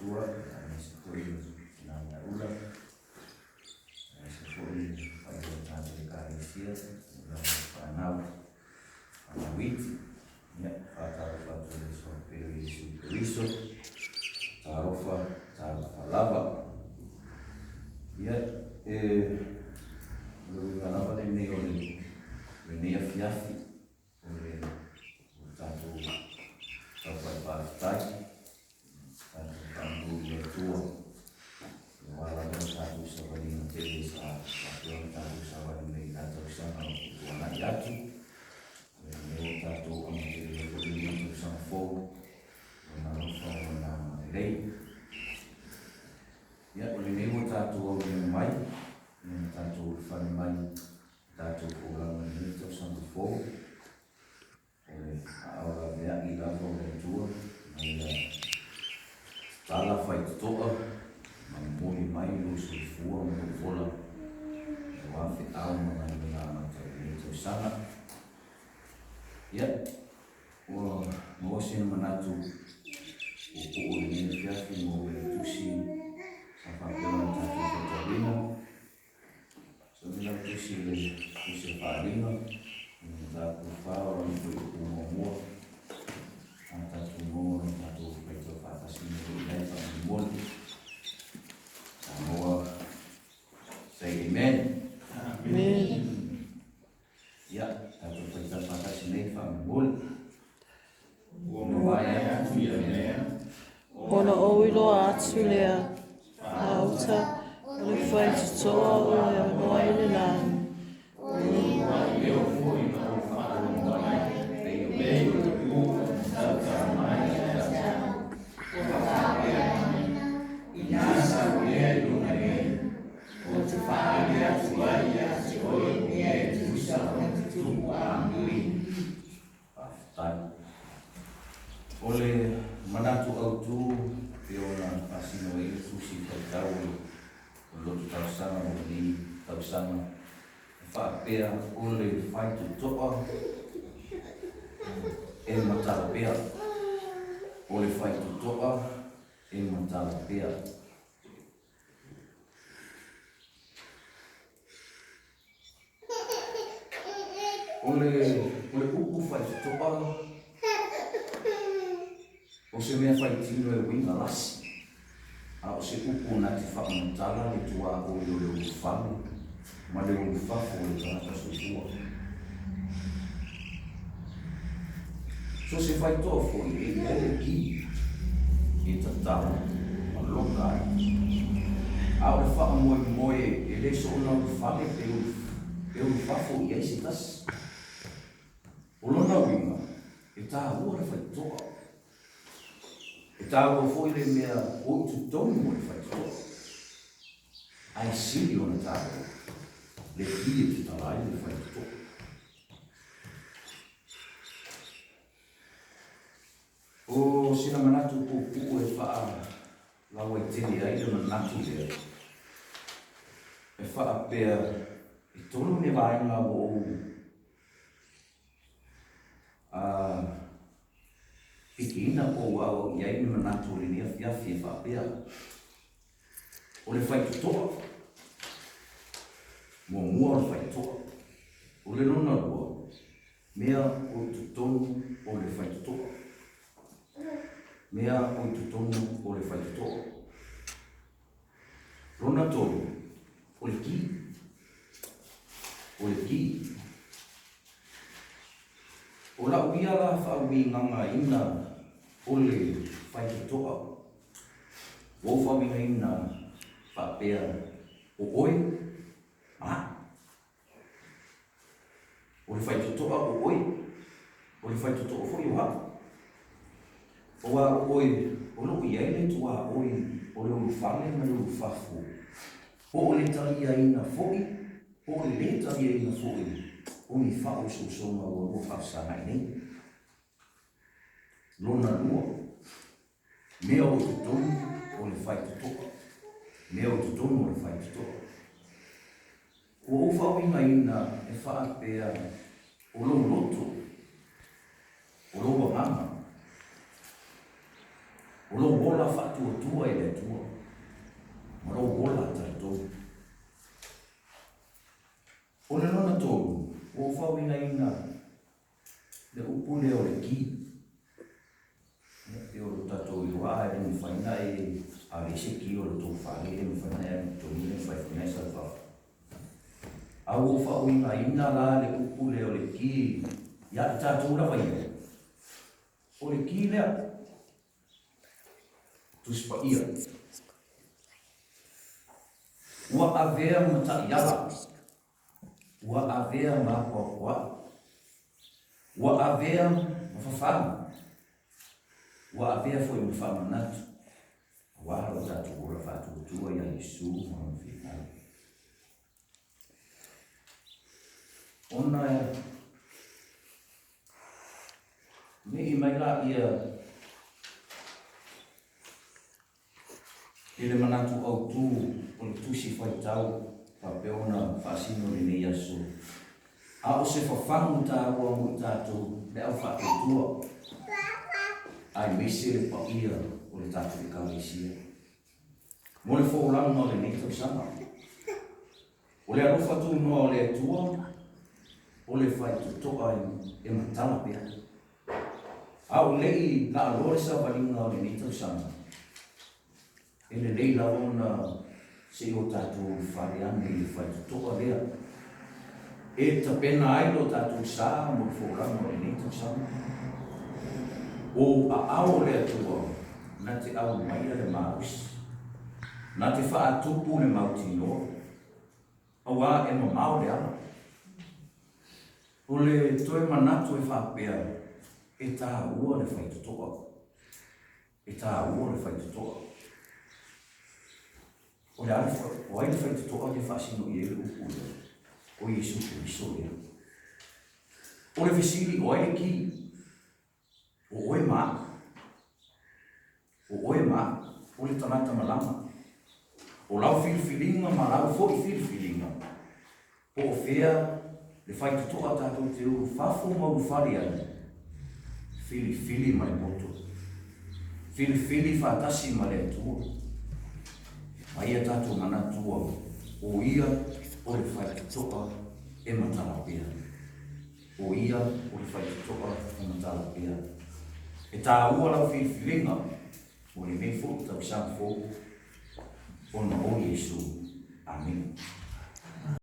Matua, aemaise foi o Tina Meaula, aemaise foi le paia o le tatou Ekalesia, le lava o fanau, fanau iti. Ia, faatalofa atu i le Aso Pele o Iesu Keriso. Talofa, talofa lava. Ia, e, o le uiga lava lenei o le, lenei afiafi, o le, o le tatou taufai faafetai, tatou faamanu i le Atua, aua lava le tatou savaliga tele sa faapea ona tatou savali mai i la tausaga o tuanai atu. Lenei ua tatou amatalia foi lenei tausaga fou, Lona alofa ma Lona agalelei. Ia, o lenei ua tatou aulia mai, ia na tatou ulufale mai i tatou folauga i lenei tausaga fou, o le aao laveai lava o le Atua ina ia tatala faitotoa ma momoli mai lou soifua ma lou ola aua feau ma galuega amata o lenei tausaga. Ia, ua maua sina manatu puupuu i lenei afiafi mo le tusi sa faapea ona tatou faitauina. So ni lau tusi i le tusi a Faaaliga, i le mataupu 4 o lona fuaiupu muamua, a tatou maua ona tatou faitau faatasi mai foi i ai faamolemole. Samoa, say amen. Amen. Ia, tatou faitau faatasi nei faamolemole. Ua mavae atu ia mea, Ona ou iloa atu lea, gauta, o le faitotoa o e ono ai le lagi. Faafetai. O le manatu autu pei ona faasino ai le tusi faitau o le loto talosaga mo lenei tausaga e faapea o le faitotoa e matala pea. O le faitotoa e matala pea. O le, o le upu faitotoa, o se mea faitino e uiga lasi, a o se upu na te faamatala le tuaoi o le ulufale ma le ulufafo o le tagata soifua. So se faitoa foi e i ai le ki e tatala ma loka ai. A o le faamoemoe e le soona ulufale pe pe ulufafo i ai se tasi. O lona uiga, e tāua le faitotoa. E tāua foi le mea o i totonu o le faitotoa. Ae sili ona tāua le ki e tatala ai le faitotoa. O sina manatu puupuu e faalauaitele ai le manatu lea, e faapea e tolu ni vaega ua ou pikiina po ua auau i ai ni manatu o lenei afiafi e faapea, o le faitotoa, muamua o le faitotoa, o le lona lua, Mea o i totonu o le faitotoa. Mea o i totonu o le faitotoa. Lona tolu, o le ki. O le ki. O lau ia la faauigagaina o le faitotoa, ua ou faauigaina faapea, o oe, a. O le faitotoa o oe, o le faitotoa foi o au. Aua o oe o lo o i ai le tuaoi o le ulufale ma le ulufafo, po o le taliaina foi po o le lē taliaina foi o ni faaosoosoga ua lua faafesagai nei. Lona lua, mea o i totonu o le faitotoa, mea o i totonu o le faitotoa. Ua ou faauigaina e faapea o lou loto, o lou agaga. O lou ola faatuatua i le Atua ma lou ola talitonu. O le lona tolu, ua ou faauigaina le upu lea o le ki. Ia, pei o lo tatou iloa a e le mafai ona e ave i se ki o le tou fale, e le mafai ona e alu i totonu, e le mafai foi ona e sau i fafo. A ua ou faauigaina la le upu lea o le ki ia i tatou lava ia, o le ki lea, Tusi Paia. Ua avea ma taiala, ua avea ma apoapoai, ua avea ma fafaga, ua avea foi ma faamanatu, aua lo tatou ola faatuatua ia Iesu ma lona finagalo. Ona me'i mai laia I le manatu autu o le Tusi Faitau faapea ona faasino i lenei aso, a o se fafagu taua mo i tatou le au faatuatua, aemaise le paia o le tatou Ekalesia mo le folauga o lenei tausaga. O le alofa tunoa o le Atua, o le faitotoa e matala pea. A o le i laaloa le savaliga o lenei tausaga, e lelei lava ona se i o tatou ulufale ane i le faitotoa lea e tapena ai lo tatou sa mo le folauga o lenei tausaga. O aao o le Atua na te aumaia le malosi, na te faatupu le mautinoa, Aua e mamao le ala. O le toe manatu e faapea, e taua le faitotoa. E taua le faitotoa. O le a le, o ai le faitotoa lea e faasino i ai le upu lea? O Iesu Keriso lea. O le fesili, o ai le ki? O oe ma au. O oe ma au, o le tagata malama. O lau filifiliga ma lau foi filifiliga, po o fea le faitotoa tatou te ulufafo ma ulufale ai, filifili ma le poto. Filifili faatasi ma le Atua. Ma ia tatou manatua, o Ia o le faitotoa e matala pea. O ia o le faitotoa e matala pea. E tāua lau filifiliga mo lenei foi tausaga fou, ona o Iesu. Amene.